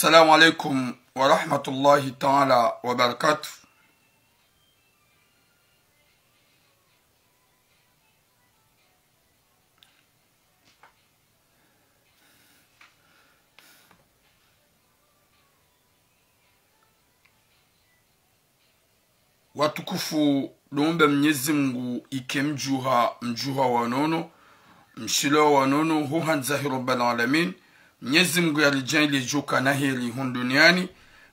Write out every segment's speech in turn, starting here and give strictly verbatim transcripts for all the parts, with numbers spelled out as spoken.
السلام عليكم ورحمة الله تعالى وبركاته. Watukufu, ndo umbe Mnyezi Mngu ike mdjuha, mdjuha wa nono, mshilo wa nono, ho handza he Rabbal Alamin. Mnyezi Mngu yaridjaanlie djo kana heri hunu duniani.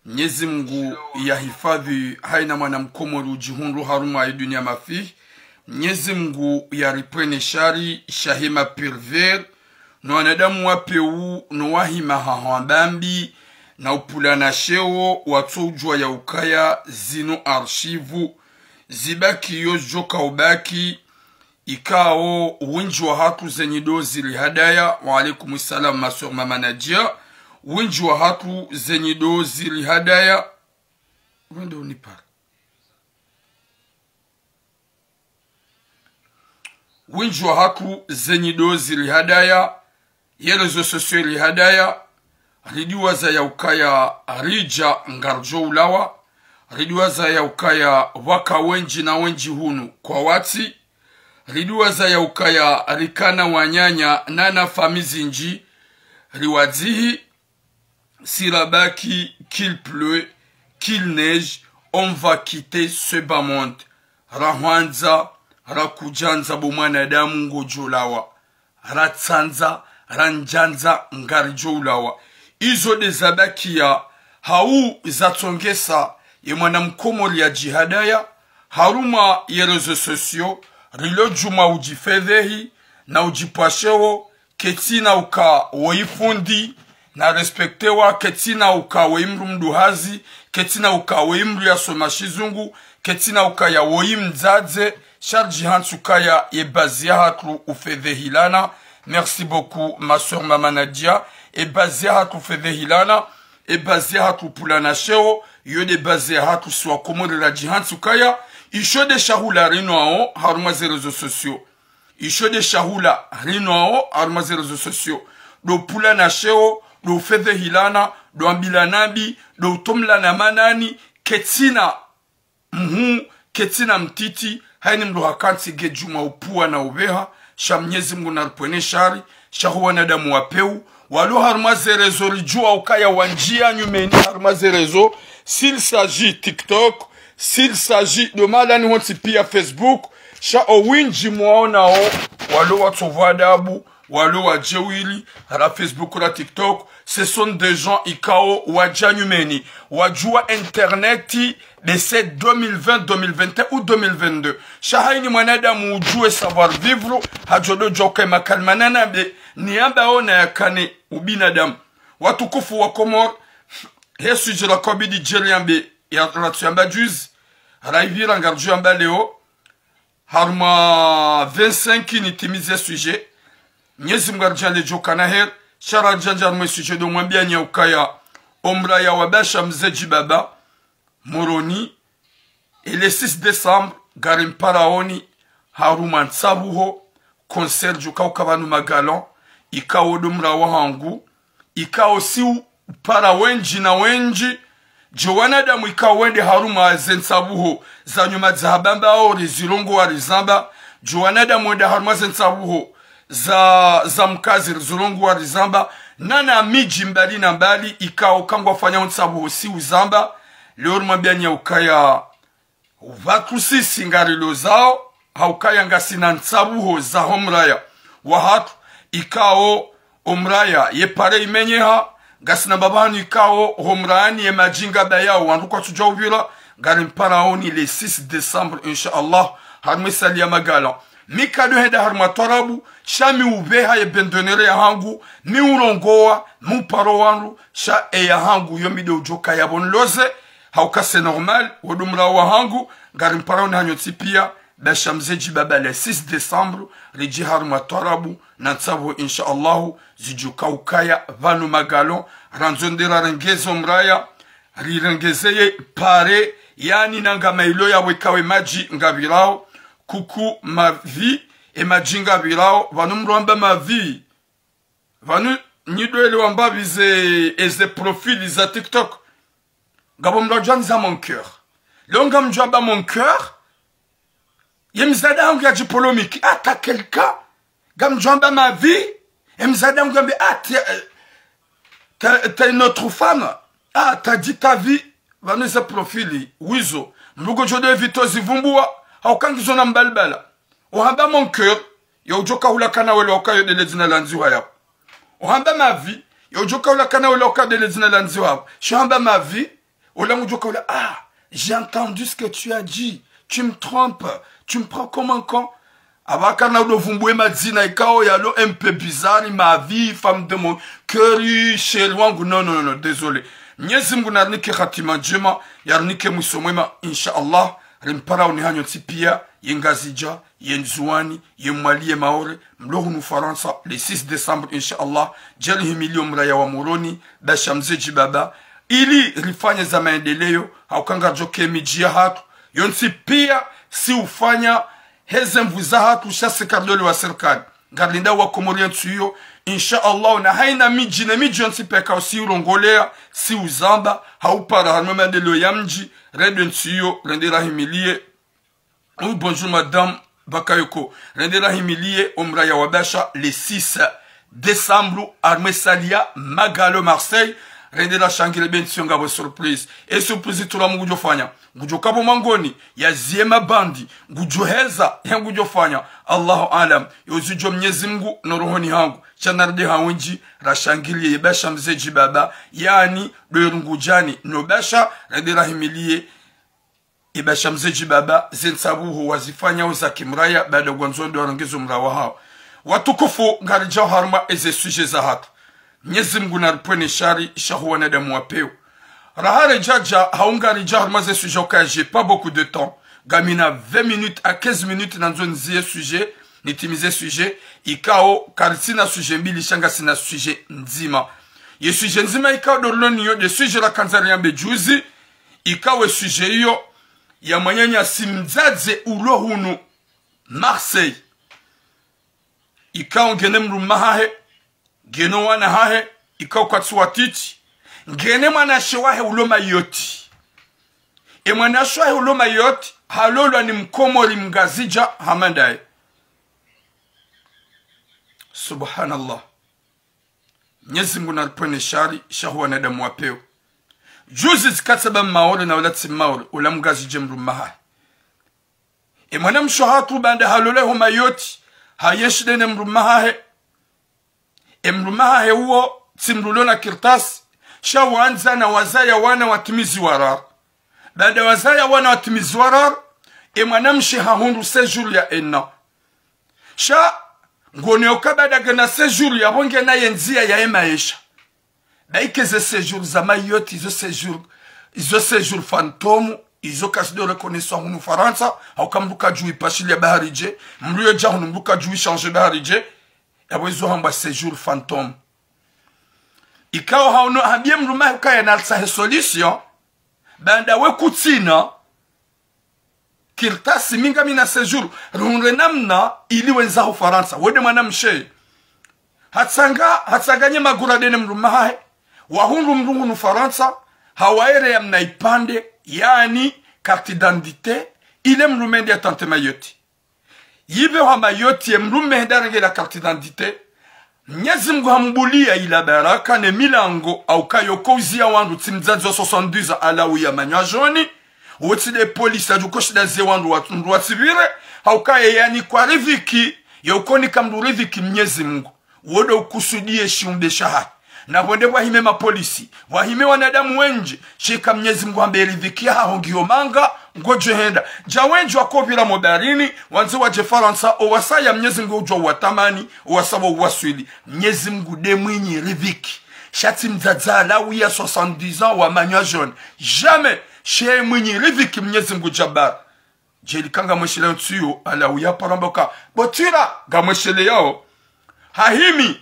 Mnyezi Mngu yahifadhwi haina mwana mkomori udjihundru harumwa ye dunia mafihi. Mnyezi Mngu yaripvwene shari shahe ma pervers, no wanadamu wa pewu, no wahima haho mbambi, na upvulana sheo, watso udjuwa ya ukaya zinu archives, zibaki yo djoka ubaki, ikao wendji wahatru ze nyido zili hadaya. Wa alaikum salam, ma sœur Mama Nadia. Wendji wahatru ze nyido zili hadaya. Wende unipara. Wendji wahatru ze nyido zili hadaya, ye réseaux sociaux ili hadaya, ridiwaza ya ukaya ridja ngaridjo ulawa, ridiwaza ya ukaya waka wendji na wendji hunu kwawatsi, ridiwaza ya ukaya rikana wananya nana famiyi zindji, riwadzihi, si rabaki, qu'il pleut, qu'il neige, on va quitter ce bas monde. Rahwandza, rakudjandza bo mwanadamu ngodjo ulawa. Ratsandza, randjandza, ngaridjo ulawa. Izo nde zabakiya, hau zatsongesa ye mwana mkomori ya djihadaya, harumwa ye réseaux sociaux, rilo djuma udjifedhehi, na udjipvwa sheo, ketsina uka woyi fundi na respectewa, ketsina uka woyi mdru mduhazi, ketsina uka woyi mdru yasoma shizungu, ketsina ukaya woyi mdzadze, sha ridjihantsi ukaya ye bazi yahatru ufedhehilana. Merci beaucoup, ma sœur Mama Nadia. Ye bazi yahatru ufedhehilana, ye bazi yahatru upvulana sheo, yo nde bazi yahatru si wakomori radjihantsi ukaya, isho nde shahula rinwao harumwa ze réseaux sociaux. Isho nde shahula rinwao harumwa ze réseaux sociaux. Ndo upvulana sheo, ndo ufedhehilana, ndo ambilana mbi, ndo utomlana manani, ketsina mhuu, ketsina mtiti, haina mdru hakantsi nge djuma upvuwa na ubeha, sha Mnyezi Mngu naripvwene shari, sha ho wanadamu wa pewu, walo harumwa ze réseaux ridjuwa ukaya wandjiya nyumeni harumwa ze réseaux, s'il s'agit TikTok, s'il s'agit ndo mahalani hontsi piya Facebook, sha owendji mwaonao, walo watsovu adabu, walo wadjeuri, ra Facebook, ra TikTok, ce sont des gens ikao wadja nyumeni, wadjuwa internet, de ce deux mille vingt, deux mille vingt et un ou deux mille vingt-deux. Sha haina mwanadamu udjuwe savoir-vivre, hadjo ndo djuwa ukaya makalima nayambe, niyambe ona yakane ubinadamu. Watukufu wa Komori, he sujet rakobidi djeli yambe, ya ratsu yamba juzi, raivira ngaridjo yamba leo, harumwa vingt-cinq nitimize sujet. Mnyezi Mngu aridjaanlie djo kana heri, sha radjandja harumwa sujet ndo mwambiani ya ukaya omraya wa Basha Mze Djibaba, Moroni, ye le six décembre, ngarimparaoni, harumwa ntsabuho, concert djuka uka pvanu Magalan, ikao ndo mraya wahangu, ikao si upara wendji na wendji, djo wanadamu ikao wende harumwa ze ntsabuho za nyuma dza habamba ao rizilongowa rizamba, djo wanadamu wende harumwa ze ntsabuho za, za mkazi rizilongowa rizamba, nana midji mbali na mbali ikao kangwafanyao ntsabuho si uzamba, leo rimwambiani ya ukaya, pvatsu sisi ngarilo zao, ha ukaya ngasina ntsabuho za ho mraya wahatru, ikao omraya ye pare imenyeha, ngasina mbapvi hanu ikao ho mrayani ye madji ngabayao wandru kwatsudja uvira, ngarimparaoni le six décembre, insha Allah, harumwa ye salle ya Magalan. Mi kado henda harumwa twarabu, sha mi ubeha ye bendonere yahangu, mi urongowa, mi uparo wandru, sha ye yahangu yo mi ndo udjoka yapvo niloze, ha uka c'est normal, wo ndo mraya wahangu, ngarimparaoni hanyu ntsi piya, Basha Mze Djibaba le six décembre, ridje harumwa twarabu, na ntsabuho, insha Allahu, zidjuka ukaya pvanu Magalan, randzo nde rarengeze omraya, rirengezeye pare, yaani nanga mailo yapvo ikao ye madji ngapvirao, kuku mavi, ye madji ngapvirao, pvanu mdru amba mavi. Pvanu Nyi ndo wele wamba pvi ze, eze profil za TikTok. Ngapvo mdru adjo andza mon cœur. Leo ngamdjo amba mon cœur. Ye mdzadze hangu yadji polémique. Ah, t'as quel cas? Ngamdjo amba ma vie. Ye mdzadze hangu yambe, ah, t'es, euh, t'as, t'as une autre femme. Ah, t'as dit ta vie. Pvanu ze profil wizo. Mdru ngodjo de vito zivumbua. Hauka ngizo na mbalibala. Uhamba mon cœur, yo udjo kahula kana wele wauka yo ndele dzina la ndziwa yapvo. Uhamba ma vie, yo udjo kahula kana wele wauka ndele dzina la ndziwa yapvo. Sha uhamba ma vie, ola ngudjo kahula, ah, j'ai entendu ce que tu as dit. Tu me trompes. Tu me prends comme un con. Apvo kana udo vumbue madzina ikao yalo un peu bizarre, ma vie, femme de mon cœur, chéri wangu. Non, non, non, non, désolé. Mnyezi Mngu narinike hatima ndjema, yarinike mwiso mwema, insha Allah. Rimpara uni hanyu ntsi pia, ye Ngazidja, ye Ndzuwani, ye Mwali, ye Maore, mlo hunu Farantsa, le six décembre, insha Allah, djeli himilio mraya wa Moroni, Basha Mze Djibaba, ili rifanye za maendeleo, hauka ngaridjo ke midji yahatru, yontsi pia, si ufanya heze nvu zahatru, sha si karidole wa sirikali. Ngarilinda wa Komori ye ntsi iyo, insha Allah, na haina midji ne midji yontsi pia ka usi urongolea, si uzamba, haupara harumwa maendeleo ya mdji, rende ntsi iyo, rende rahimilie. Oui, bonjour madame Bakayoko. Rende rahimilie omraya wa Basha le six décembre, harumwa salle ya Magalo Marseille. Rende rashangilie be ntsi iyo ngapvo surprise. E surprise tura Mngu ngudjo fanya. Ngudjo kapvo mangoni, yazie mabandi, ngudjo heza, ye ngudjo fanya. Allahu alam. Yo zidjo Mnyezi Mngu, no rohoni hangu. Sha narende ha wendji, rashangilie ye Basha Mze Djibaba, yaani, ndo ye rungu djani, no Basha, rende rahimilie, ye Basha Mze Djibaba, ze ntsabuho wazifanya wo za kimraya, baada ngwandzo ndo warenge zo mraya wahao. Watukufu, ngaridjao harumwa eze sujet zahatru. Mnyezi Mngu naripvwene shari, sha hu wanadamu wa pewu. Raha ridjadja, hau ngaridja harumwa ze sujet ukaya, j'ai pas beaucoup de temps. Ngamina vingt minutes à quinze minutes nandzo nizie sujet, nitimize sujet, ikao karitsina sujet mbili sha ngasina sujet ndzima. Ye sujet ndzima ikao ndo rilo nayo nde sujet rakandza riyambe juzi, ikao ye sujet iyo ya mwananyasi mdzadze ulo hunu Marseille. Ikao ngena mdrume hahe, ngena wana hahe, ikao kwatsi watiti, ngena mwanamshe wahe ulo Mayotte. Ye mwanamshe wahe ulo Mayotte, halolwa ni Mkomori Mngazidja hama ndaye. Subhanallah. Mnyezi Mngu naripvwene shari, sha hu wanadamu wa pewu. Juzi zikatsa ba Maore na wala tsi Maore, ula Mngazidja mdrume hahe. Ye mwanamshe hatru baanda halolwa ho Mayotte, hayenshi ndene mdrume hahe. Ye mdrume hahe uwo, tsi mdru ulo na kartasi, sha wandzana wazaya wana watimizi wararu. Baanda wazaya wana watimizi wararu, ye mwanamshe hahundru séjour ya un an. Sha, ngoneyo uka baanda ngena séjour yapvo ngena ye ndzia yahe maesha. Ba ike ze séjour za Mayotte, izo séjour, izo séjour fantôme, izo kazido reconnaissance hunu Farantsa, hauka mdru kadjuwi pashilia bahari dje, mdru yodja hunu mdru kadjuwi changer bahari dje, yapvo izo hambwa séjour fantôme. Ikao hauno, hambie mdrume hahe ukaya nalitsahe solution, baanda we kutsina, kartasi mi ngamina séjour, rihundre namna ili wendza ho Farantsa. Wende mwanamshe. Hatsanga, hatsanganye magura ndene mdrume hahe. Wahundru mdru hunu Farantsa, hawaere ya mna ipvandre, yaani carte d'identité, ile mdrume yende ya tente Mayotte. Yipve hwa Mayotte ye mdrume hende harenge la carte d'identité. Mnyezi Mngu hambulia ila baraka ne milango, hauka yo ko uzia wandru tsi mdzadze wa soixante-dix ans, halawa ya manyo ya joni. Wo tsi nde polisi adjo ko shinda zie wandru wa, wandru watsipvire. Hauka ye yaani kwa riziki, ye uko nika mdru riziki Mnyezi Mngu. Wo ndo ukusudie shiumbe shahahe. Na pvo nde pvwahime mapolisi, pvwahime wanadamu wendji, sha ika Mnyezi Mngu hambe riziki yahaho ngiyo manga, ngodjo henda. Dja wendji wakopvira mo baharini, wandze wadje Farantsa, owasaya Mnyezi Mngu udjuwa uwatamani, owasaya uwaswili. Mnyezi Mngu nde mwinyi riziki. Sha tsi mdzadze halawa ya soixante-dix ans wa manyo ya joni. Jamais. She mwinyi riziki Mnyezi Mngu Jabbar. Djeli ka ngamweshelea yo ntsu iyo, halawa ya paramba ka. Botira, ngamwesheleao. Hahimi.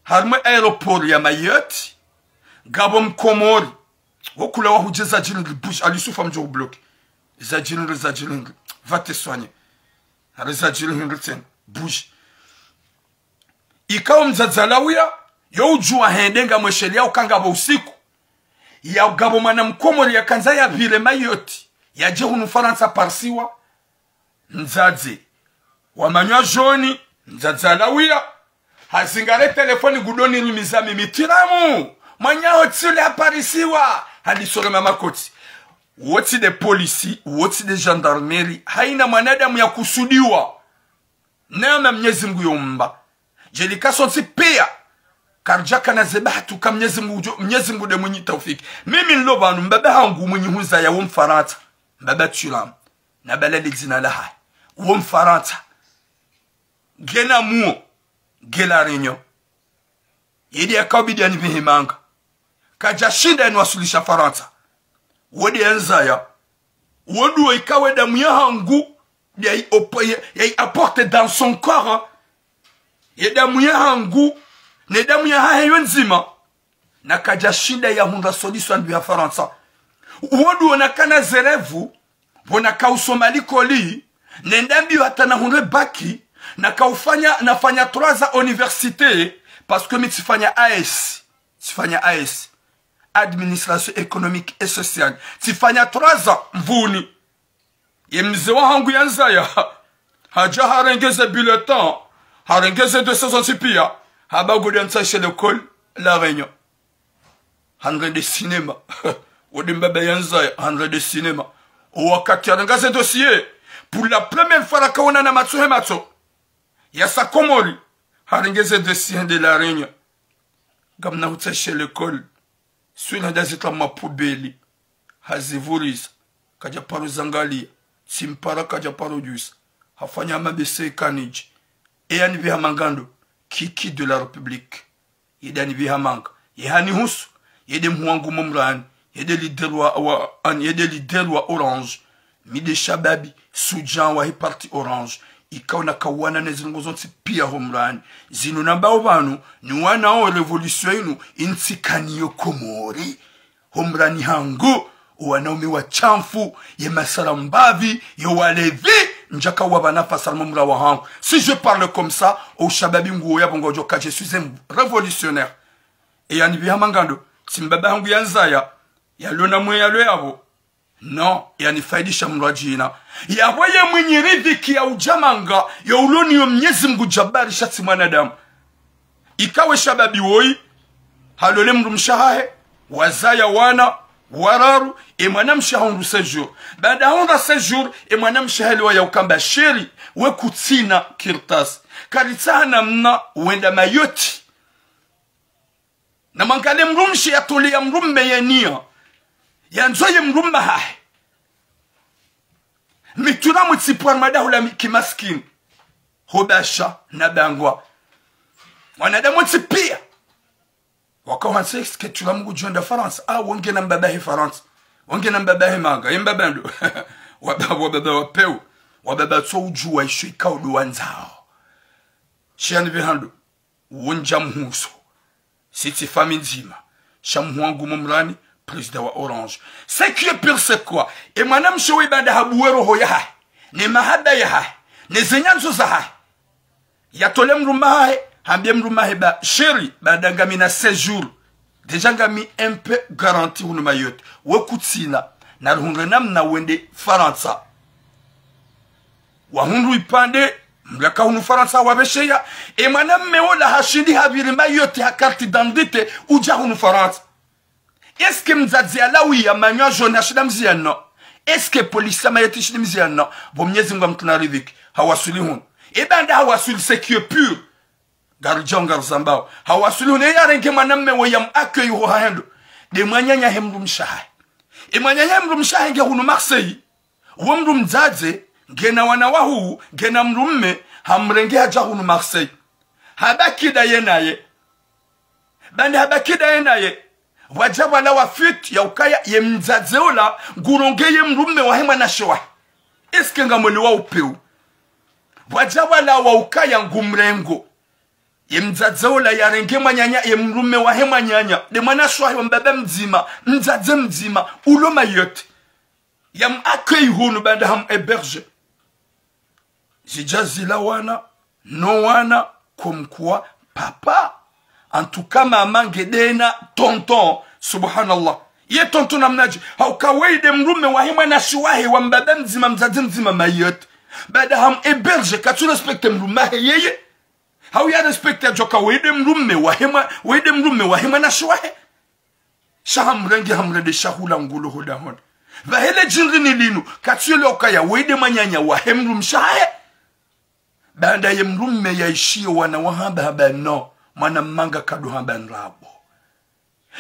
Harumwa aéroport ya Mayotte. Ngapvo Mkomori. Wo kula wahudje za djirindri bouge. Ali Yusufa mdjo hubloquer. Za djirindri, za djirindri. Va te soigner. Hari za djirindri tsena. Bouge. Ikao mdzadze halawa ya, Yo udjuwa hende ngamwesheleya uka ngapvo usiku. Ya ngapvo mwana mkomori yakandza yapvire Mayotte, yadje hunu Farantsa parisiwa. Mdzadze wa manyo ya joni, mdzadze alawiya. Hazingare telefoni ngudjo nirumiza mimi: Tiramu, mwanyaho tsi ule haparisiwa. Halisore mama koti. Wo tsi nde polisi, wo tsi nde gendarmerie, haina mwanadamu yakusudiwa. Neema Mnyezi Mngu yo mumba. Djelika sontsi piya. Karidjakana ze bahati uka Mnyezi Mngu udjo, Mnyezi Mngu nde mwinyi taufiki. Mimi nilo pvanu, mbaba hangu mwinyi hundzaya wo Mfarantsa. Mbaba Thuram. Nabalale dzina lahahe. Wo Mfarantsa. Ngena muo. Nge La Réunion. Yedi yakaubidi yanipvehe manga. Kadjashinda yaniwaswilisha Farantsa. Wo nde yandzaya. Wo ndo ikao ye damu yahangu, yayi opo-, ya, yayi apporter dans son corps, hein. Ye damu yahangu, ne damu yahahe yo ndzima. Na kadjashinda yahundra solution yanipveha Farantsa. Wo ndo nakana ze rêve, pvo nakausoma likoli, nende mbio hata nahundre bac, nakaufanya, nafanya trois ans université, parce que mi tsifanya A S, tsifanya A S, administration économique et sociale, tsifanya trois ans Mvuni. Ye mze wahangu yandzaya, hadja harenge ze bulletin, harenge ze dossier zontsi piya, hamba ngudjo nitsahishe l'école La Réunion. Hanrende cinéma. Wo nde mbaba yandzaya, hanrende cinéma. O wakati harenga ze dossier, pour la première fois rakaonana matso he matso. Yasa Komori, harenge ze dossier hende La Réunion. Ngamna hutsahishe l'école. Swila ndazitra ma poubelle. Hazivuriza. Kadja paro zangaliya. Tsimpara kadja paro djusa. Hafanya mabese kanidji. E yanipveha manga ndo. Kiki de la République. Yedi yanipveha manga. Ye hanihusu. Yedi mhuu wangu Momrani. Yedi leader wa, wa, an, yedi leader wa Orange. Mi nde shababi, sujan wahe parti Orange. Ikao nakawana ne zilongo zontsi piya ho mrani. Zinu nambao pvanu, ni wana o révolution inu, intsi kaniyo Komori. Ho mrani hangu, o wanaume washamfu, ye masara mbavi, ye walevi, ndjaka wapva nafasi harumwa mra wahangu. Si je parle comme ça, o shababi nguwo yapvo ngwadjo ka, je suis un révolutionnaire. E yanipveha manga ndo, tsi mbaba hangu yandzaya, yalona mwe yalo yapvo. Non, yanifaidisha mrwadjina. Yapvo ye mwinyi ridhiki ya udja manga, yo uloniyo Mnyezi Mngu Jabari sha tsi mwanadamu. Ikao we shababi woyi, halole mdrumshe wahahe, wazaya wana wararu, e mwanamshe hahundru séjour. Baada hahundra séjour, e mwanamshe halewa ya ukamba: Chéri, we kutsina kartasi. Karitsaha namna wenda Mayotte. Na mangale mdrumshe yatole ya mdrume yeniya. Yandzo ye mdrume hahe. Mituna mutsipwar madahu la mi-, kimaskini. Hobasha na bangwa. Wanadamu tsi piya. Waka wantsi: Est-ce que Thuram ngudjo enda Farantsa? Ah, wo ngena mbaba he Farantsa. Wo ngena mbaba he manga. Ye mbaba ndo. Wababa, wababa wa pewu. Wababa tso udjuwa isho ikao ndo wandzao. Shiani pvehando. Wo ndja mhuso. Si tsi fami ndzima. Sha mhuu wangu Momrani, président wa Orange. Ce qui est pire, c'est quoi? E mwanamshe we baada habuwe roho yahahe, ne mahaba yahahe, ne zenyandzo zahahe. Yatole mdrume wahahe, hambie mdrume wahahe ba: Chéri, baada ngamina séjour. Déjà ngami un peu garanti hunu Mayotte. We kutsina, narihundre namna wende Farantsa. Wahundru ipvandre, mlaka hunu Farantsa wapvesheya. E mwanamme wola hashindi hapviri Mayotte ha carte d'identité udja hunu Farantsa. Est-ce que mdzadze alawiya manyo ya joni hashindi hamziya? Non. Est-ce que polisi ya Mayotte shindi hamziya? Non. Pvo Mnyezi Mngu hamtruna ridhiki. Hawaswili hunu. E baanda hawaswili, c'est qui est pire. Ngaridjao ngarizambao. Hawaswili hunu, e yarenge mwanamme wo yam accueillir ho hahendo. Nde mwananya he mdrumshe wahahe. E mwananya he mdrumshe wahahe nge hunu Marseille. Wo mdru mdzadze, ngena wana wahuu, ngena mdrumme, hamrenge hadja hunu Marseille. Habaki ndaye naye. Baanda habaki ndaye naye, pvwadja pvwalawa fuite ya ukaya ye mdzadze ola, ngurongoe ye mdrumme wahe mwanamshe wahe. Est-ce que ngamwelewa upewu? Pvwadja pvwalawa ukaya ngumrengo. Ye mdzadze ola yarenge mwananya, ye mdrumme wahe mwananya, nde mwanamshe wahe wa mbaba mdzima, mdzadze mdzima, ulo Mayotte. Yam accueillir hunu baanda ham héberger. Zidja zilawana, no wana, comme quoi, papa, En tout cas, mama ngedena tonton, subhanallah. Ye tonton namnadje, hauka weyi nde mdrume wahe mwanamshe wahe wa mbaba mdzima, mdzadze mdzima, Mayotte. Baada ham héberger, katsu respecter mdrume wahe yeye. Hau ya respecter yadjoka weyi nde mdrume wahe mwa-, weyi nde mdrume wahe mwanamshe wahe. Sha hamrenge hamrende shahula ngolo hodahoni. Pvahele djindri ni linu, katsu yelewa ukaya weyi nde mwananya wahe mdrumshe wahe. Baanda ye mdrume yaishiye wana wahamba hamba non, mwana mma nga kado hamba ndrabo.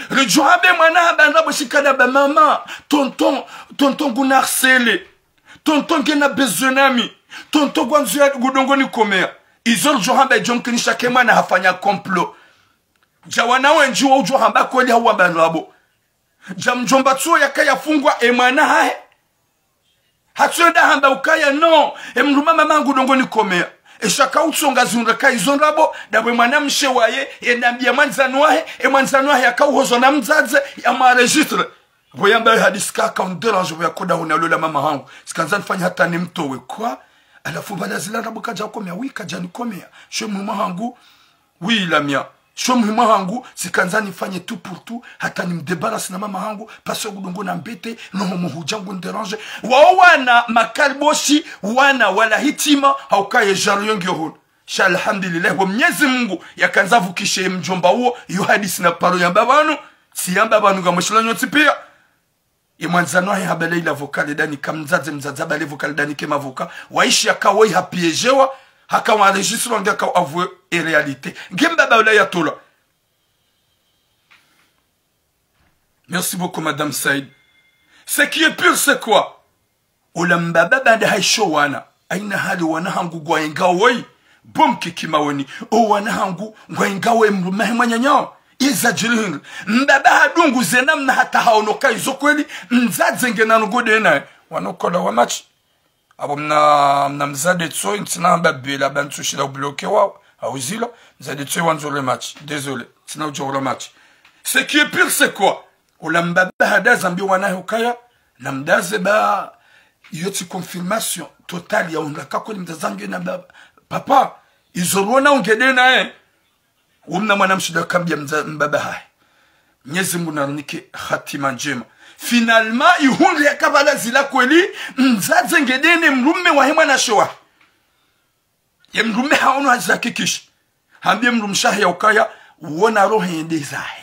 Ridjo hamba mwana hamba ndrabo shikana ba mama, tonton, tonton nguna harceler. Tonton ngena besoin nami. Tonton ngwandzo ya ngudongo nikomeya. Izo ridjo hamba idjo mkinisha ke mwana hafanya complot. Dja wana wendji wa udjo hamba kweli hau wamba ndrabo. Dja mdjomba tsuwo yakaya fungwa e mwana hahe. Hatsu enda hamba ukaya non, e mdrume mama ngudongo nikomeya. Esha kautsonga zihundra ka izo ndrabo, ndapvo e mwanamshe waye, ye nambiya mwandzani wahe, e mwandzani wahe yakauhozwa na mdzadze, ya mwa enregistrer. Pvo yamba ye hadisi ka, ka un dérange, pvo yakoda huna lola mama hangu. Tsikandza nifanye hata nimtowe kwa, halafu pvala zila ndrabo kadja komeya, oui, kadja nikomeya. She mhima hangu, oui, Lamia. Sho mhima hangu, tsikandza nifanye tout pour tout, hata nimdébarrasser na mama hangu, parce que ngudongo nambete, no homo hudja ngu déranger. Wao wana makaliboshi, wana wala hitima, hauka ye jariyo ngiyo hunu. Sha alhamdulillah, wo Mnyezi Mungu, yakandza pvukishe ye mdjomba uwo, yo hadisi na paro yamba pvanu, tsiyamba pvanu ngamweshela nyontsi piya. Ye mwandzani wahe habale ila vocal ndani ka mdzadze, mdzadze habale vocal ndani ke mavoka. Waishi yaka woyi hapiégewa, haka wa enregistré nge haka avoué e réalité. Nge mbaba ula yatola. Merci beaucoup, Madame Said. Ce qui est pire, c'est quoi? Ola mbaba baanda haishiya wana. Haina hali wana hangu ngwayenga woyi. Bom kiki maweni. O wana hangu ngwayenga woyi mdrume wahe mwananyawo. Iza djiri hindri. Mbaba hadungu ze namna hata haono ka izo kweli. Mdzadze ngena nungo ndenaye. Wanokola wa match. Apvo mna, mna mdzadze tsoyi, ntsina hamba bela, ba ntsushila ubloqué wawo. Hauzilo. Mdzadze tsoyi wandzo le match. Désolé. Ntsina udjo le match. Ce qui est pire, c'est quoi? Ola mbaba hadaza hambiya wana hahe ukaya, namdaze ba, iyo tsi confirmation totale ya uhundra ka kweli mdzadze ngena ba, papa, izo rona unge ndenaye. Wo mna mwanamshe nda kambiya mdza-, mbaba hahe. Mnyezi Mungu narinike hatima ndjema. Finalement, ihundre yaka pvala zila kweli, mdzadze nge ndene mdrume wahe mwanamshe wahe. Ye mdrume haono hazihakikisha. Hambiye mdrumshe wahe ya ukaya, wona roho yende zahe.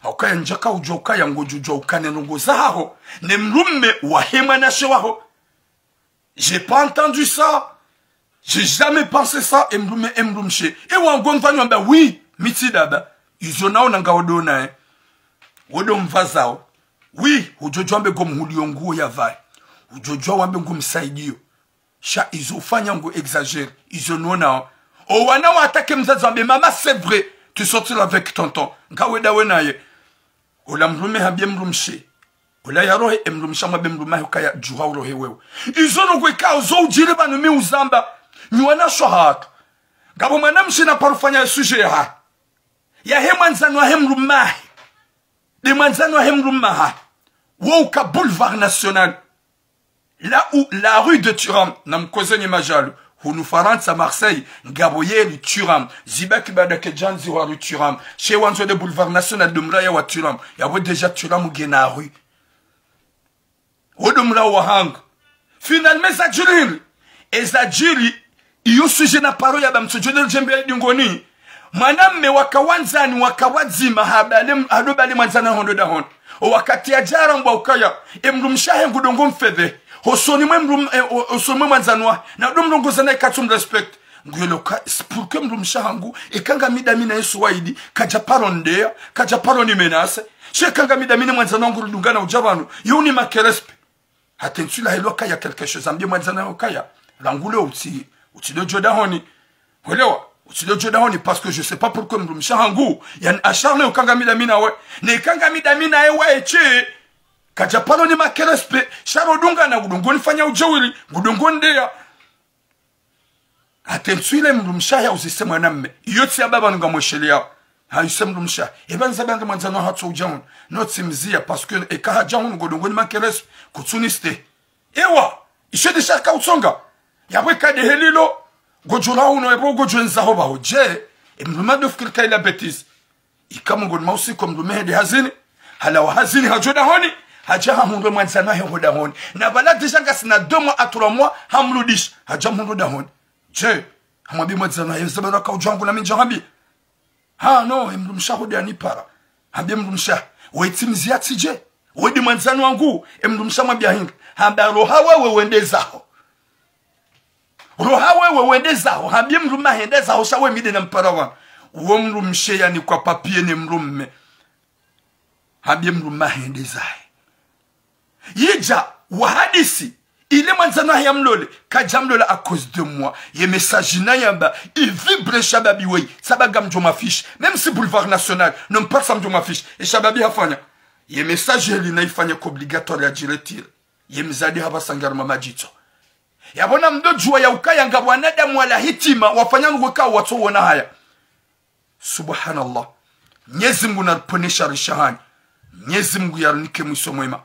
Ha ukaya ndjaka udjuwa ukaya ngodjo udjuwa ukane ndrongo zahaho, ne mdrume wahe mwanamshe waho. J'ai pas entendu ça. J'ai jamais pensé ça. E mdrume, e mdrumshe. E wangu mfano amba, oui, mi tsi daba. Izo naona ngawo ndo naye. Wo ndo mvazao. Oui, udjo udjuwa wambe ngomhuliyo nguo ya vaye. Udjo udjuwa wambe ngomsaidiyo. Sha izo ufanya ngo exagéré. Izo nonao. O wana wa attaqué mdzadze wambe, maman, c'est vrai. Tu sortis avec tonton. Ngawe ndawe naye. Ola mdrume hambiye mdrumshe. Ola ya rohe, e mdrumshe hamwambe mdrume wahe ukaya djuha urohe wewe. Izo ndrongo ikao zo udjiri pvanu mi uzamba. Nyi wanashe wahatru. Ngapvo mwanamshe na paro ufanya e sujet yahahe. Yahe mwandzani wahe mdrume wahe. Nde mwandzani wahe mdrume wahe. Wo uka boulevard national. Là où la rue de Thuram, namkozenye madjalo, hunu Farantsa, Marseille, ngapvo ye rue Thuram, zibaki baada ke djandzi wa rue Thuram, she wandzo nde boulevard national ndo mraya wa Thuram, yapvo déjà Thuram ngena rue. Wo ndo mraya wa hangu. Finalement, zadjiri hindri? E zadjiri, iyo sujet na paro ya ba mtsodjo nde djembe ya dingoni. Mwanamme waka wandzani, waka wadzima, habale, hado bale mwandzani wahe ndo dahoni. O wakati yadja harambwa ukaya, e mdrumshe wahe ngudjo ngo mfedhehe. Hosoni mwe mdrum-, e, ho-, hosoni mwe mwandzani wahe. Na ndo mrongozi naye katsu mrespecté. Nguyelo ka, c'est pourquoi mdrumshe wahangu, eka ngami ndami naye suwaidi, kadja paro ndeya, kadja paro ni menacé. She eka ngami ndami ne mwandzani wahangu ridungana udja pvanu, yo ni manque respect. Hata ntsu ila helewa kaya quelque chose, hambiye mwandzani wahe ukaya, rangu leo utsi, utsi ndo djo dahoni. Helewa, utsi ndo djo dahoni, parce que je sais pas pourquoi mdrumshe wahangu, yani acharné eka ngami ndami nawe. Ne eka ngami ndami naye waye she, kadja paro ni manque respect, sha ro dungana, ngudjo ngo nifanya udjeuri, ngudjo ngo ndeya. Hata ntsu ila mdrumshe wahe yauzise mwanamme. Iyo tsi ya baba ngamwesheleyao. Hayuse mdrumshe wahe. Eba nza banga mwandzani wahatru udja hunu. No tsi mziya, parce que eka hadja hunu ngudjo ngo ni manque respect. Kutsu ni sté. Ewa, ishe ndisha kautsonga. Yapvo eka ndehe lilo. Ngodjo la hunu, epvo ngodjo ndza ho pvaho. Je, Emdrume ndo fikiri ka ila bêtise. Ika mongoni mwa usiku emdrume hende hazini. Halawa hazini hadjo dahoni. Hadja hahundre mwandzani wahe ho dahoni. Na pvala déjà ngasina deux mois à trois mois hamrudisha. Hadja hamhundru dahoni. Je, hamwambi mwandzani wahe, ze bala kaudja hangu na mi ndja hambi. Ha, no, emdrumshe waho nde anipara. Hambi emdrumshe wahe, we tsi mzia tsi je. We nde mwandzani wangu, emdrumshe wahe hamwambia hindri. Hamba roha wewe wende zaho. Roha wewe wende zaho, hambi emdrume hende zaho, sha we mi nde nampara wana. Wo mdrumshe yanikwa papier ne mdrume. Hambi emdrume hende zahe. Yidja, wahadisi, ile mwandzani wahe yamlole, kadja mlola à cause de moi. Ye message nayamba, i vibre shababi weyi, sababu ngamdjo m'afficher. Même si Boulevard National, non pas ça ngamdjo m'afficher. E shababi hafanya. Ye message heli nayifanye obligatoire yadji retirer. Ye mzade hapvasa ngaruma madjitso. Yapvo namdodjuwa ya ukaya ngapvo wanadamu wala hitima, wafanya nukwe ka watso wona haya. Subhanallah. Mnyezi Mungu naripvonese shari shahanyi. Mnyezi Mungu yarinike mwiso mwema.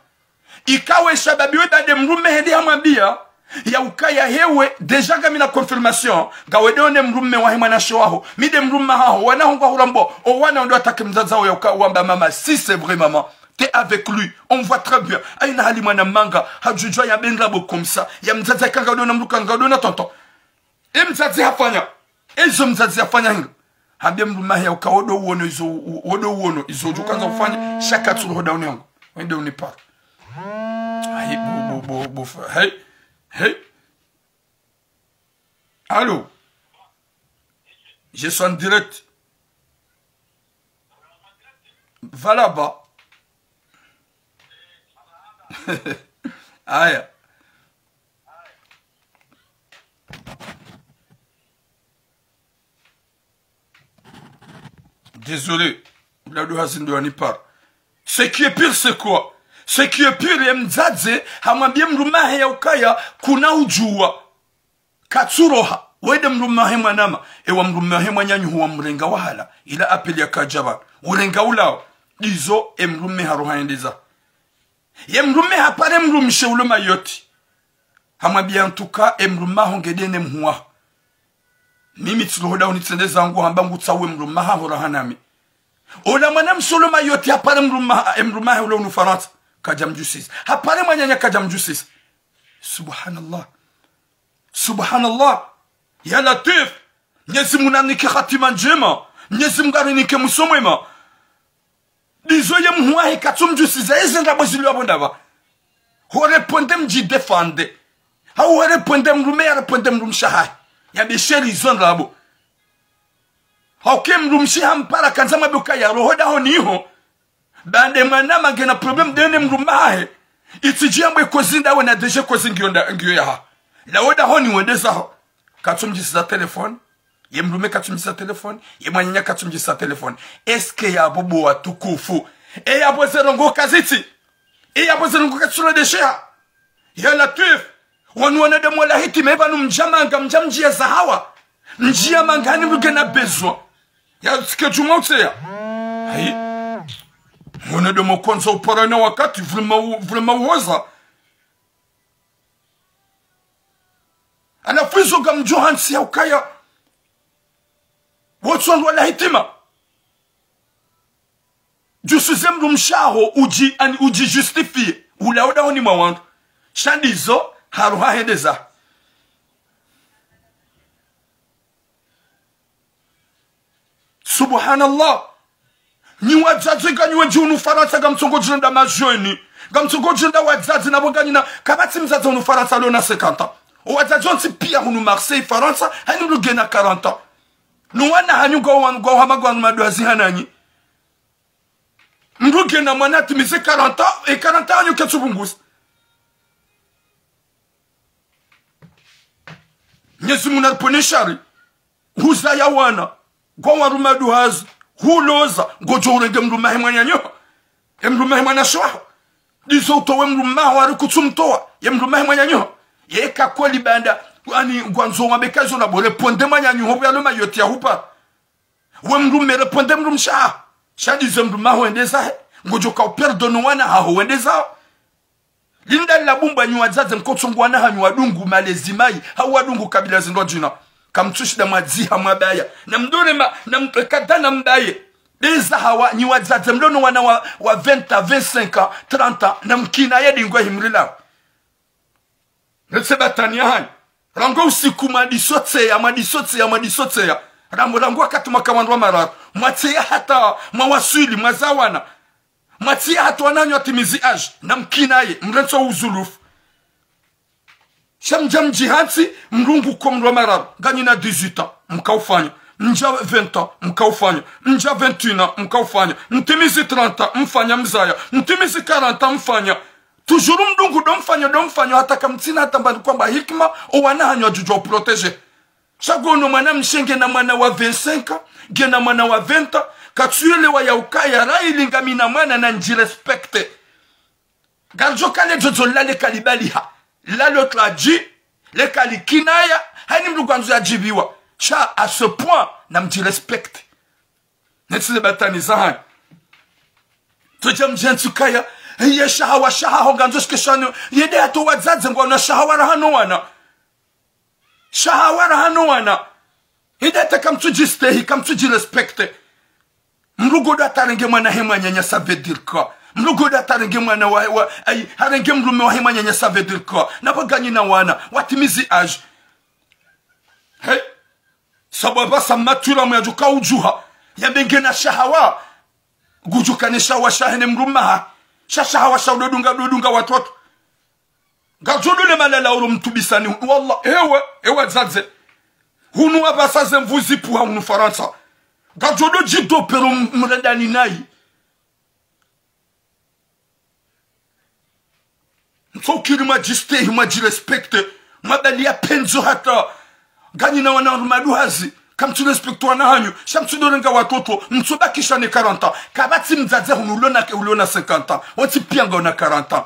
Ika we shababi we baada emdrume hende hamwambia, ya ukaya hewe, déjà ngamina confirmation, ngawe nde one mdrume wahe mwanamshe waho, mi nde mdrume haho, wana ho ngwahurambao, o wana ndo watake mdzadze waho ya uka wamba mama, si c'est vrai maman, t'es avec lui, on voit très bien. Haina hali mwana manga, hadjudjuwa ya bendra bo comme ça, ya mdzadze ka ngawe nde ona mdru ka ngawe nde ona tonton. E mdzadze hafanya. Ezo mdzadze hafanya hindri. Hambi emdrume wahe ya uka wo ndo uono izo, u-, wo ndo uono izo udjo kandza ufanye, sha katsu roho dahoni hangu. Wende unipara. Ayi, bo, bo, bo, bo, fa-, hey, hey. Allô? Je suis en direct. Voilà, bah. Aya. Désolé. Mdru hazi ndo wanipara. Ce qui est pire, c'est quoi? Ce qui est pire, ye mdzadze hamwambia emdrume wahe ya ukaya, kuna udjuwa. Katsu roha, we nde mdrume wahe mwanama, ewa mdrume wahe mwananyaho wamrenga wahala, ila appel ya kadja pvanu. Urenga ulawa, ndizo emdrume haroha yende zahe. Ye mdrume hapare mdrumshe ulo Mayotte. Hamwambia en tout cas, emdrume waho nge nde ne mhuu waho. Mimi tsi roho dahoni tsende zangu hamba ngutsawe mdrume waho raha nami. Ola mwanamshe ulo Mayotte hapare mdrume, emdrume wahe ulo hunu Farantsa. Kadja mdjusisa. Hapare mwananya kadja mdjusisa. Subhanallah. Subhanallah. Ya Latwif. Mnyezi Mungu narinike hatima ndjema. Mnyezi Mungu arinike mwiso mwema. Ndizo ye mhuu wahe katsu mdjusiza eze ndrabo zilio apvo ndapvi. Ho répondre mdji défendre. Hau ho répondre mdrume ya répondre mdrumshe wahahe. Ya besheri izo ndrabo. Hauka emdrumshe hampara kandza mwambe ukaya roho dahoni ho. Baanda emwanama ngena problème nde ne mdrume wahahe. Itsidji yambwe kozi ndawe na déjà kozi ngiyo nda, ngiyo yaha. Lawo dahoni wende zaho. Katsu mdjisiza téléphone. Ye mdrume katsu mdjisiza téléphone. Ye mwananya katsu mdjisiza téléphone. Est-ce que yapvo bo watukufu? E yapvo ze ndrongoo kazitsi. E yapvo ze ndrongoo katsu redesheha. Ya Latwif. Wanu wanadamu wala hitima, epvanu mdja manga, mdja mdjiya zahawa. Mdjiya manga hani mdru ngena besoin. Ya tsike djuma utseya. Hayi. Wanadamu kwanza upara na wakati, vraiment u-, vraiment uhoza. Halafu izo ngamdjo hantsi ya ukaya. Wotsi wandru wala hitima. Djusize mdrumshe waho udji, ani udji justifier. Ulawa dahoni mwa wandru. Sha ndizo, haroha hende zahe. Subhanallah. Nyi wadzadze nganyi wendji hunu Farantsa ngamtsongo djirenda majeunes. Ngamtsongo djirenda wadzadze na pvo nganyina. Kapvatsi mdzadze hunu Farantsa alio na cinquante ans. Owadzadze wontsi pia hunu Marseille, Farantsa, hayina mdru ngena quarante ans. No wana hanyu ngwao, ngwao hama ngwao mado hazi hananyi. Mdru ngena mwana atimize quarante ans, e quarante ans hanyu ketsu pvunguza. Mnyezi Mungu naripvonese shari. Huzaya wana. Ngwao waruma duhazi. Huloza. Ngodjo urenge mdrume wahe mwananyaho. E mdrume wahe mwanamshe waho. Ndizo utowe mdrume waho hari kutsu mtowa. Ye mdrume wahe mwananyaho. Ye ka kweli baanda. Ani ngwandzo wambe ka izo ndrabo répondre mwananyaho pvo yalo Mayotte ya hupara. We mdrume répondre mdrumshe waho. Sha ndizo mdrume waho wende zahe. Ngodjo ka uperdonner wana haho wende zaho. Linda la bumba nyi wadzadze mkotsongo wana hanyu wadungu malezi mayi, hau wadungu kabila zindru djina. Kamtsushinda mwadziha mwabaya. Na mdore ma, na mtwe kada na mbaye. Ndeza hawa, nyi wadzadze mlono wana wa, wa vingt ans, vingt-cinq ans, trente ans, na mkinaye dingwe himrila. Netse batani ya hanyu. Rangu usiku mwadisotseya, mwadisotseya, mwadisotseya. Rangu, rangu wakati mwaka wandru wa mararu. Mwatseya hata mwawaswili, mwazawana. Mwatseya hata wananyu watimizi âge, na mkinaye, mrentso uzulufu. Sha mdja mdjihantsi, mlungu ko mndru wa mararu, nganyina dix-huit ans, mkaufanya. Mdja vingt ans, mkaufanya. Mdja vingt et un ans, mkaufanya. Mtimizi trente ans, mfanya mzaya. Mtimizi quarante ans, mfanya. Toujours mdungu ndo mfanya, ndo mfanya, hata kamtsina hata mbali kwamba hikima, owana hanyu wadjudjuwa uprotéger. Sha ngono mwana mshe ngena mwana wa vingt-cinq ans, ngena mwana wa vingt ans, katsuyelewa ya ukaya, raili ngamina mwana na ndjirespecte. Ngaridjo kale dzodzo lale kalibaliha. Lalo tladji, le kalikinaya, hayini mdru ngwandzo yadjibiwa. Sha à ce point, na mdjirespecte. Netsize batani za hanyu. Tsodja mdjentsu kaya, ye shahawa, shahaho, ngandzo shike shanu, yende hata wadzadze ngwana shahawa rahano wana. Shahawa rahano wana. Yende hata kamtsudjistehi, kamtsudjirespecte. Mlungu ndo atarenge mwana he mwananya, ça veut dire quoi? Mlungu ndo atarenge mwana wa, wa, ayi, harenge mlume wa he mwananya, ça veut dire quoi? Na pvo nganyina wana, watimizi âge. Hey. Sababu sa mature mwa yadjuka udjuha. Yambe ngena shahawa. Ngudjuka ne shahawa shahe ne mlume ha. Sha shahawa sha udodunga, dodunga watoto. Ngadjo dole malala oro mtubisani. Wallah, ewe, ewe dzadze. Hunu wapvasa ze mvu zipvuha hunu Farantsa. Ngadjo do djidopero m-, mrendani nayi. Mtsokiri mwadjistehi, mwadjirespecte, mwabaliya pendzo hata. Nganyina wana rumadu hazi, kamtsurespecte wana hanyu, sha mtsudorenga watoto, mtsubakisha ne quarante ans. Kapvatsi mdzadze hunu ulona ke, ulona cinquante ans. Wontsi piya ngwaona quarante ans.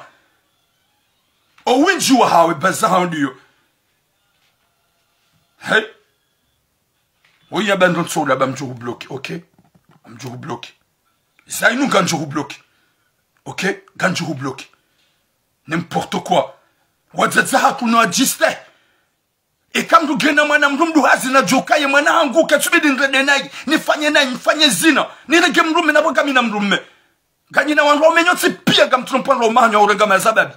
Owindji wahawe, baza hao ndiyo. Hey. Oya ba ndo ntsoula ba mdjuhu bloqué, ok? Mdjuhu bloqué. Zainu ngamdjuhu bloqué. Ok? Ngamdjuhu bloqué. N'importe quoi. Wadzadze hatru no adjiste. Eka mdru ngena mwana mdru mdru hazi nadjuka ye mwana hangu katsubidi nirende nayi. Nifanye nayi, nifanye zina. Nirenge mlume na pvo ngamina mlume. Nganyina wandru waume nyontsi piya ngamtrompo wandru waume hanyu urenga mazababi.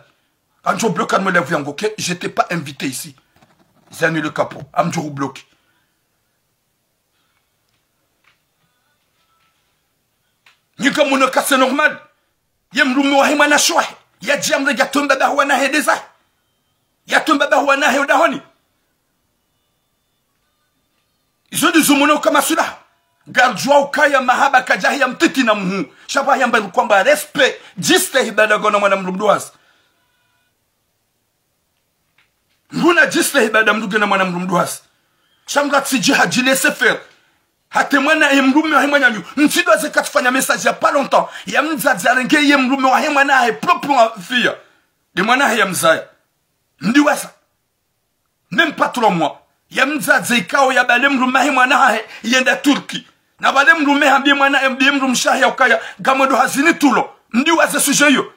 Ngamdjo bloqué harumwa live yangu, ok? Je t'ai pas invité ici. Zani le capot. Ngamdjo bloqué. Nyi ngamwono ka c'est normal. Ye mlume wahe mwana shwahe. Yadji yamrenge yatowe mbaba hu wana he ndeza. Yatowe mbaba hu wana he udahoni. Izo ndizo mwono kama sula. Ngaridjuwa ukaya mahaba kadjahi ya mtiti na mhuu. Sha pvo yamba kwamba respect. Djistehi baada ngwaona mwana mdru mdru hazi. Mdru nadjistehi baada mdru ngena mwana mdru mdru hazi. Sha mdru atsidji hadji laisser faire. Hata mwana ye mlume wahe mwananyu. Mtsidjuwa ze katsufanya message ya pas longtemps. Ya mdzadze harenge ye mlume wahe mwana hahe propre wa fiya. Nde mwana hahe ya mzaya. Mdjuwa sa. Même pas trois mois. Ya mdzadze ikao yabale mlume wahe mwana hahe yenda Turki. Na pvale mlume hambiye mwana, hambiye mdrumshe wahe ya ukaya ngamwendo hazini tulo. Mdjuwa ze sujet iyo.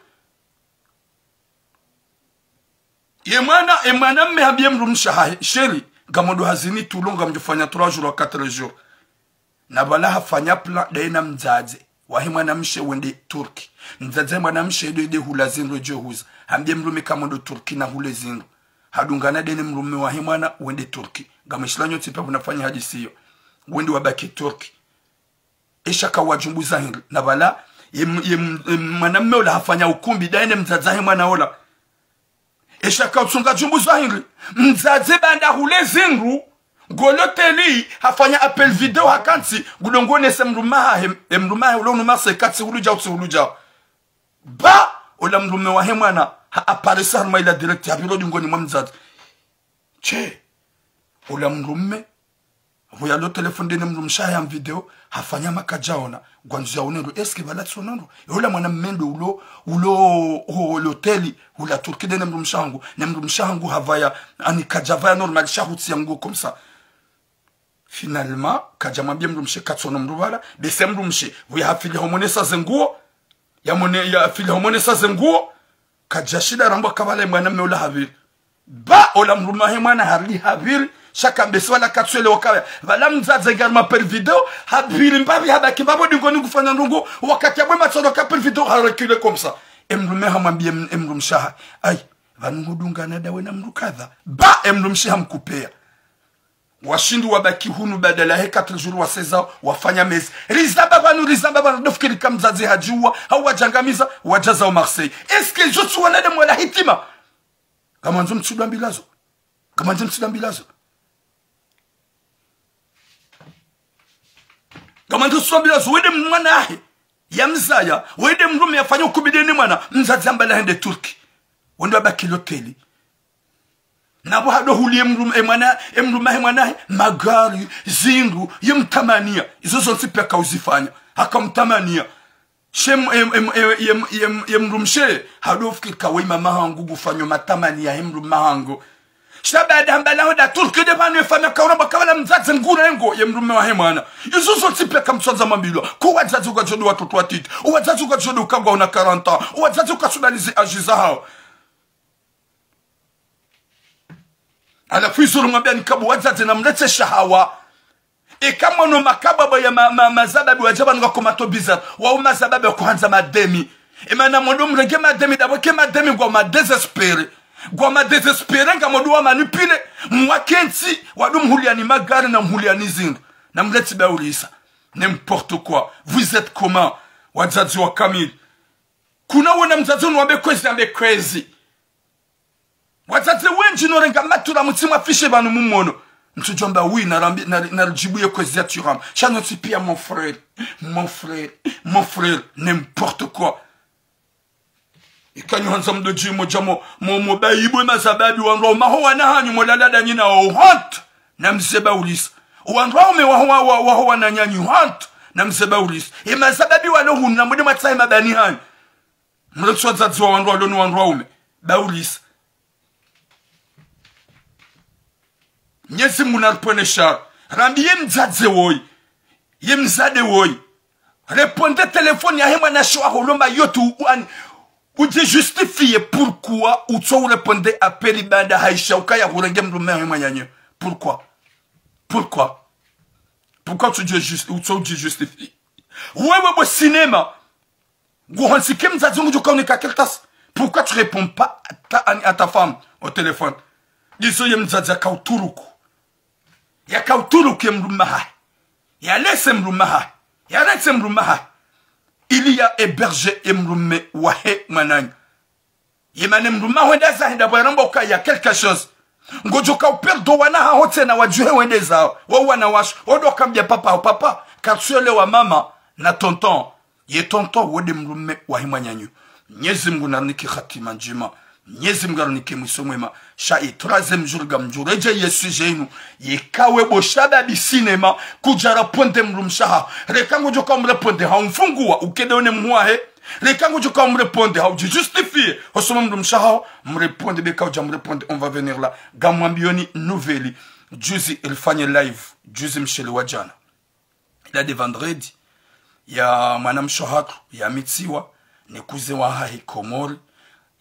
Ye mwana, ye mwana mme hambiye mdrumshe wahe, chéri, ngamwendo hazini tulo ngamdjofanya trois jours à quatre jours. Na pvala hafanya plan ndaye na mdzadze wahe mwana mshe wende Turki. Mdzadze wahe mwana mshe ndo yende hula zindru yedjo huza. Hambiye mlume ka mwendo Turki na hule zindru. Hadungana ndaye ne mlume wahe mwana wende Turki. Ngamwishilao nyontsi piya pvo nafanya hadisi iyo. Wende wabaki Turki. Esha ka wadjumbuza hindri. Na pvala, ye m-, ye m-, ye mwana mme ola hafanya ukumbi, ndaye ne mdzadze wahe mwana ola. Esha ka utsunga djumbuza hindri. Mdzadze baanda hule zindru, ngo loteli, hafanya appel vidéo hakantsi, ngudjo ngonese mdrume wahe, ye mdrume wahe ulo unu mase katsi hulu djao, tsi hulu djao. Ba, ola mdrume wahe mwana, ha apparaître harumwa ila direct, hapviro dingoni mwa mdzadze. Che, ola mdrume, pvo yalo téléphone ndaye ne mdrumshe wahe en vidéo, hafanya makadjaona, ngwandzo yaone ndro, est-ce que pvala tsiono ndro? Ye ola mwana mme ndo ulo, ulo, ho, loteli, hula Turki ndaye ne mdrumshe wahangu, ne mdrumshe wahangu hapvaya, ani kadjapvaya normal sha hutsiya nguo comme ça. Finalement, kadjamwambiye mdrumshe katsiono mdru pvala, bese mdrumshe, pvo yahafili homonesa ze nguo, yamone, yahafili homonesa ze nguo, kadjashinda rambwa ka pvala ye mwana mme ola hapviri. Ba, ola mdrume wahe mwana harudi hapviri, Sha kambe si wala katsuelewa kaya. Pvala mdzadze ngari maperi video, hapviri mbapvi habaki mbapvo dingoni ngufanya ndrongo, wakati yabwe matsoro kaperi video, ha reculer comme ça. Emdrume hamwambie em-, emdrumshe hahe. Ayi, pvanu ngudungana ndawe na mdru kadha. Ba, emdrumshe hamkupea. Washindi wabaki hunu badala he quatre jours waseza wafanya mezi. Rizamba pvanu, rizamba pvanu, dofikiri ka mdzadze hadjiua, hau wadjangamiza, wadjaza o Marseille. Est-ce que zo tsi wanadamu wala hitima? Ngamwandzo mtsidwambilazo. Ngamwandzo mtsidwambilazo. Ngamwandzo mtsidwambilazo, wende mwana hahe. Yamzaya, wende mdrume yafanya ukubideni mwana, mdzadze ambala hende Turki. Wende wabaki loteli. Napvo hado hulie mdrume, e mwana, emdrume he mwana he, magari, zindru, yemtamania. Izo zontsi pia kauzifanya. Hakamtamania. She em-, em-, em-, em-, em-, em-, emdrumshe, hado fikiri ka we mama hangu ngufanyo matamania he mdrume hangu. Sha baada hamba laho nda Turki nde pvanu efanya kauramba kabla mdzadze ngurengo, yemdrume wahe mwana. Izo zontsi pia kamtsandza mambilwa. Ko wadzadze ukadjodo watoto watiti. Wadzadze ukadjodo ukagwa una quarante ans. Wadzadze ukasubalizi ajiza hao. Halafu izo rumwambia ni kabu wadzadze namletse shahawa. Eka mwono makababa ya ma-, ma-, mazababi wadjaba nga komato bizarre. Wao mazababi wakohandza mademi. Emana mwodo mrenge mademi, ndapvo ke mademi ngwao ma désespéré. Ngwao ma désespéré ngamwodo wa manipuler. Mwakentsi, wado mhuliani magari na mhuliani zindru. Namletsi baulisa. N'importe quoi. Vous êtes comment? Wadzadze wa kamili. Kuna wona mdzadze unu wambe kwezi, ambe kwezi. Wadzadze wendji norenga matura mutsi mwafishe pvanu mumono. Mtsudjomba oui, narambi-, nari-, naridjibuye kwezi ya turamba. Sha notsi pia mon frère, mon frère, mon frère, n'importe quoi. Ikanyu handza mdodji modja mo, mo, mo baibwe mazababi wandru waume ho wana hanyu molala ndanyi na honte. Namze baulisa. Wandru waume waho wa, wa, waho wananyanyu honte. Namze baulisa. E mazababi walo hunu namwende mwatsahe mabani hanyu. Mlotsi wadzadze wa wandru walo ni wandru waume. Baulisa. Mnyezi Mungu naripvwene shari. Rambi ye mdzadze woyi. Ye mdzadze woyi. Répondre téléphone yahe mwanashe waho lo Mayotte u-, u-, ani, udjijustifier pourquoi utso urépondre appel baada haisha ukaya hurenge mdrume wahe mwananyo. Pourquoi? Pourquoi? Pourquoi tu dis juste, utso udjijustifier? Wewe bo cinéma. Nguhonsi ke mdzadze ngudjo kaunika kartasi. Pourquoi tu réponds pas à ta, à ta femme au téléphone? Ndizo ye mdzadze yakauturuku. Yakauturuku ye mdrume hahe. Yalese mdrume hahe. Yalese mdrume hahe. Il y a hébergé ye mdrume wahe mwananyo. Yemane mdrume waho hwenda zahe ndapvo yaramba ukaya quelque chose. Ngodjo kauperdre wana haho tsena wadjuhe wende zao. Wo wana washo. Wodo kambia papa, papa. Katsuelewa mama na tonton. Ye tonton wode mdrume wahe mwananyo. Mnyezi Mungu narinike hatima ndjema. Mnyezi Mungu arinike mwiso mwema. Sha ye troisième jour ngamdjo redjeyi ye sujet inu. Yeka we bo shababi cinéma. Kudja répondre mdrumshe haho. Reka ngodjo kaumrépondre haumfunguwa. Ukede one mhuwahe. Reka ngodjo kaumrépondre haudjijustifier. Hosoni mwa mdrumshe haho. Mrépondre beka udja mrépondre. On va venir là. Ngamwambiyoni nouvelle. Juzi rifanye live. Juzi mshele wa djana. Ila de vendredi, ya mwanamshe hatru, ya mitsiwa, ne cousin wahahe Komori,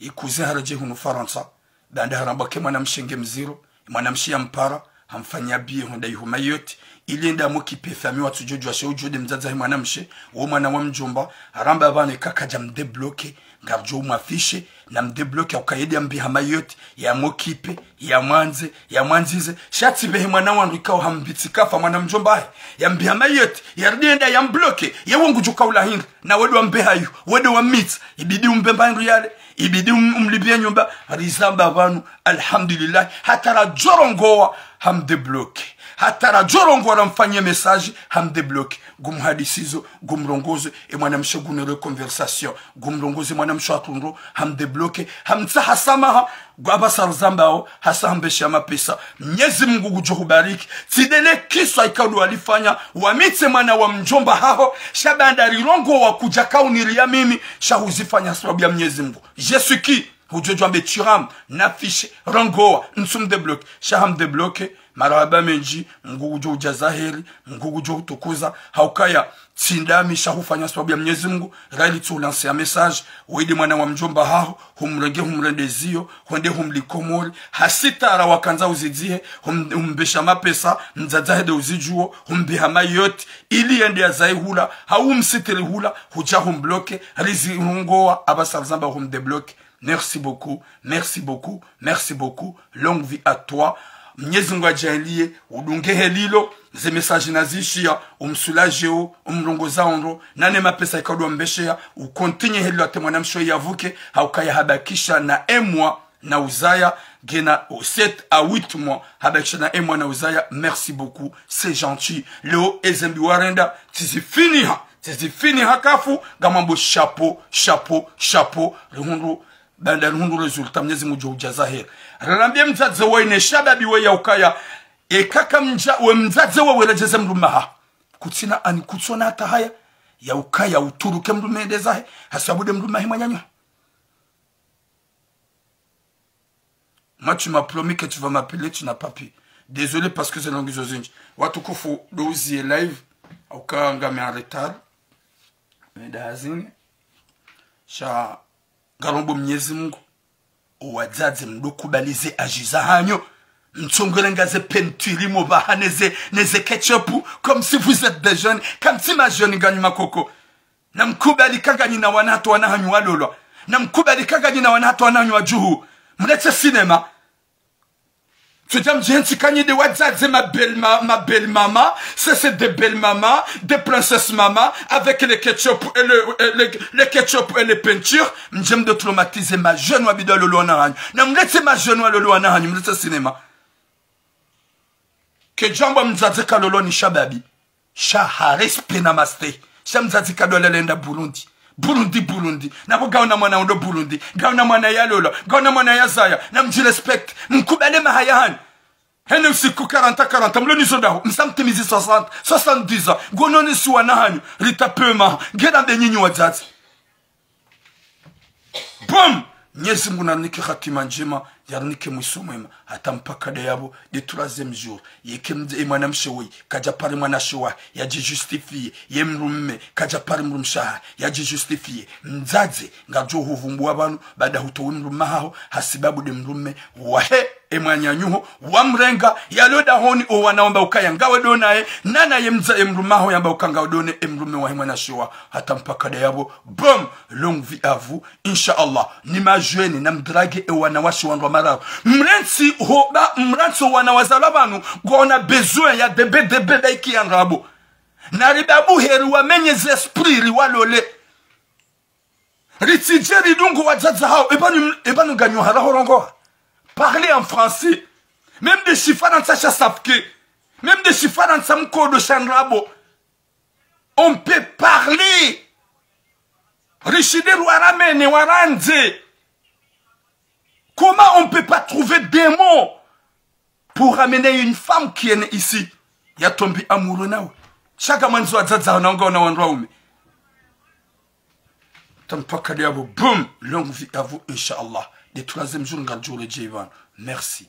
ye cousin haredjeyi hunu Farantsa, baanda harambwa ke mwanamshe nge mdziro, mwanamshe yampara, hamfanya billet hwenda iho Mayotte, ili yende amoccuper famille watsudjodjuwa she udjo de mdzadze wahe mwanamshe, wo mwana wa mdjomba, haramba pvanu eka kadja mdébloquer, ngaridjo umwafishe, namdébloquer, ukaya yende yambiha Mayotte, yamoccuper, yamwandze, yamwandzize. Sha tsi pvehe mwana wandru ikao hambitsi kafa mwana mdjomba hahe. Yambiha Mayotte, yarudi yende yambloquer, ye wo ngudjo kaula hindri, na wende wambe hayo, wende wamitsa, ibidi umbe mba hindru yale, ibidi um-, umlipviye nyumba, rizamba pvanu, alhamdulillah, hata radjorongowa, hamdébloquer. Hata radjorongowa ramfanye message, hamdébloquer. Ngumhadisizo, ngumrongozo, e mwanamshe ngune reconversation. Ngumrongozo e mwanamshe hatru ndro, hamdébloquer, hamtsaha samaha, ngwapvasa rizambao, hasa hambesha mapesa. Mnyezi Mungu ngudjo hubariki. Tsi ndele kiswa ikao ndo walifanya, wamitse mwana wa mdjomba haho, sha baanda rirongowa kudja kauniriya mimi, sha huzifanya sababu ya Mnyezi Mungu. Je suis qui? Hudjo djwambe Thuram, nafishe, rongowa, ntsumdébloqué. Sha hamdébloqué, marahaba mendji, Mngu ngudjo udjaza heri, Mngu ngudjo utukuza, haukaya, tsi ndami sha hufanya sababu ya Mnyezi Mngu, rali tsu lancer ya message, wende mwana wa mdjomba haho, humrenge humrende ziyo, hwende humli Komori, hasitara wakandza uzidzihe, hum-, humbesha mapesa, mdzadze hahe nde uzidjuo, humbeha Mayotte, ili yende yazae hula, hau msitiri hula, hudja humbloqué, rizi rongowa, apvasa rizamba humdébloqué. Merci beaucoup, merci beaucoup, merci beaucoup. Longue vie à toi. Mnyezi Mngu adjaanliye, udunge he lilo, ze message nazishiya, umsoulageo, umrongozao ndro, na ne mapesa ikao ndo mbesheya, ucontinué he lilo hata mwanamshe yavuke, haukaya habakisha na un mois na uzaya, ngena sept à huit mois, habakisha na un mois na uzaya, merci beaucoup, c'est gentil. Leo ezembi warenda, tsizifiniha, tsizifiniha kafu, ngamwambo chapeau, chapeau, chapeau, rihundru baanda rihundru résultat, Mnyezi Mngu ngudjo udjaza heri. Rilambie mdzadze wa ine shababi we yaukaya, eka kamdja, we mdzadze we weredjeze mdrume haho. Kutsina ani kutsona hata haya, yaukaya utruke mdrume ende zahe, hasababu nde mdrume hahe mwananyaho. Moi, tu m'as promis que tu vas m'appeler, tu n'as pas pu. Désolé parce que c'est longue zozindji. Watukufu, ndo uziye live, hauka ngami en retard. Meda hazini. Sha ngarombo Mnyezi Mngu, owadzadze mdokubali ze âge zahanyu, mtsongorenga ze peinture mo pvaha neze, neze ketchup, comme si vous êtes des jeunes, kamtsi ma jeunes nganyu makoko. Namkubali ka nganyi na wana hata wana hanyu walolwa. Namkubali ka nganyi na wana hata wana hanyu wadjuhu. Mletse cinéma. Tsodja mdjihentsi ka nyi nde wadzadze ma belle ma-, ma belle maman, c'est, c'est des belles mamans, des princesses mamans, avec les ketchup et le, et le, les ketchup et les peintures, mdje mdo traumatiser ma jeunes wabidi walolwe wana hanyu. Namletse ma jeunes walolwe wana hanyu, mletse cinéma. Kedjambwa mdzadze kalolwa ni shababi. Sha ha respect na mastehi. Sha mdzadze kadwala lenda Burundi. Burundi, Burundi. Napvo ngaona mwana undo Burundi. Ngaona mwana yalolwa. Ngaona mwana yazaya. Namdji respecte. Mkubali maha yahanyu. Hene usiku quarante, quarante. Mlo nizo ndaho. Msamtimizi soixante, soixante-dix ans. Ngono nisi wana hanyu. Rita pema. Ngena mbe nyinyi wadzadze. Boum! Mnyezi Mngu narinike hatima ndjema, yarinike mwiso mwema. Hata mpaka ndeyapvo, nde troisième jour. Yeke mdze, ye mwanamshe woyi, kadja pare mwanashe wahe, yadji justifié. Ye mdrume, kadja pare mdrumshe wahe, yadji justifié. Mdzadze, ngadjo huvumbuwa pvanu, baada hutowe mdrume haho, hasibabu nde mdrume wahe, e mwananyaho, wamrenga, yalo dahoni, owana wamba ukaya ngawe ndo naye, nana ye mdza, ye mdrume haho yamba uka ngawe ndo ne, e mdrume wahe mwanashe waho. Hata mpaka ndeyapvo, boum! Longue vie à vous, Inch'Allah, ni ma jeunes, namdrague e wanawashe wandru wa mararu. Mrentsi hoba, mrentsi wana wazalwa pvanu, ngwaona besoin ya debe debe daiki ya ndrabo. Naribabu heri wamenye ze esprit riwalole. Ritsidje ridungu wadzadze hawo, epvanu, epvanu nganyu hara horongoha. Parlez en français. Même nde shifarantsa sha safke. Même nde shifarantsa mkodo sha ndrabo. On peut parler. Rishinde rwaramene warandze. Comment on peut pas trouver des mots pour ramener une femme qui est née ici? Ya tombi amoureux nawe. Sha ka mwandzo wadzadze hawo na ngaona wandru waume. Tampaka ndeyapvo, boum, longue vie à vous, Inch'Allah. Le troisième jour, ngadjo redjeyi pvanu. Merci.